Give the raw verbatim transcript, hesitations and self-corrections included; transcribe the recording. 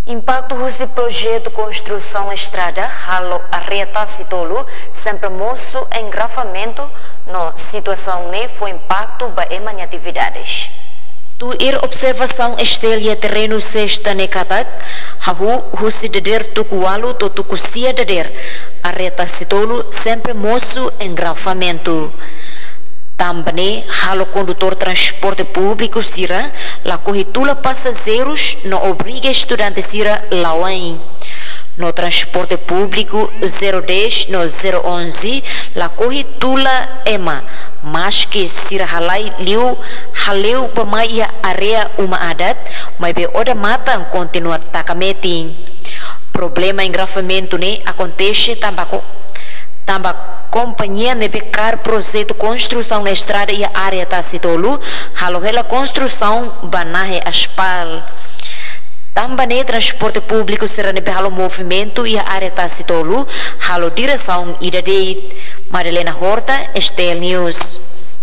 Impaktu husi projetu konstrusaun estrada halo área Tasi Tolu sempre mosu engarrafamentu, no situasaun ne'e fó impaktu ba ema nia atividades. Tuir observasaun STL iha terrenu sesta ne'e katak, hahú husi dadeer tuku ualu to'o tuku sia dadeer, área Tasi Tolu sempre mosu engarrafamentu. Tanba ne'e halo kondutór transporte públiku sira lakohi tula pasajeirus no obriga estudante sira la'o ain. No transporte públiku zero dez no zero onze lakohi tula ema, maski sira halai liu hale'u bá-mai iha área uma adat, maibé odamatan kontinua taka metin. Problema engarrafamentu ne'e akontese tanba ko-, tanba kompañia ne'ebé kaer projetu konstrusaun estrada iha área Tasi Tolu halo hela konstrusaun ba nahe aspal. Tanba ne'e transporte públiku sira ne'ebé halo movimentu iha área Tasi Tolu halo diresaun ida de'it. Madalena Horta, STL News.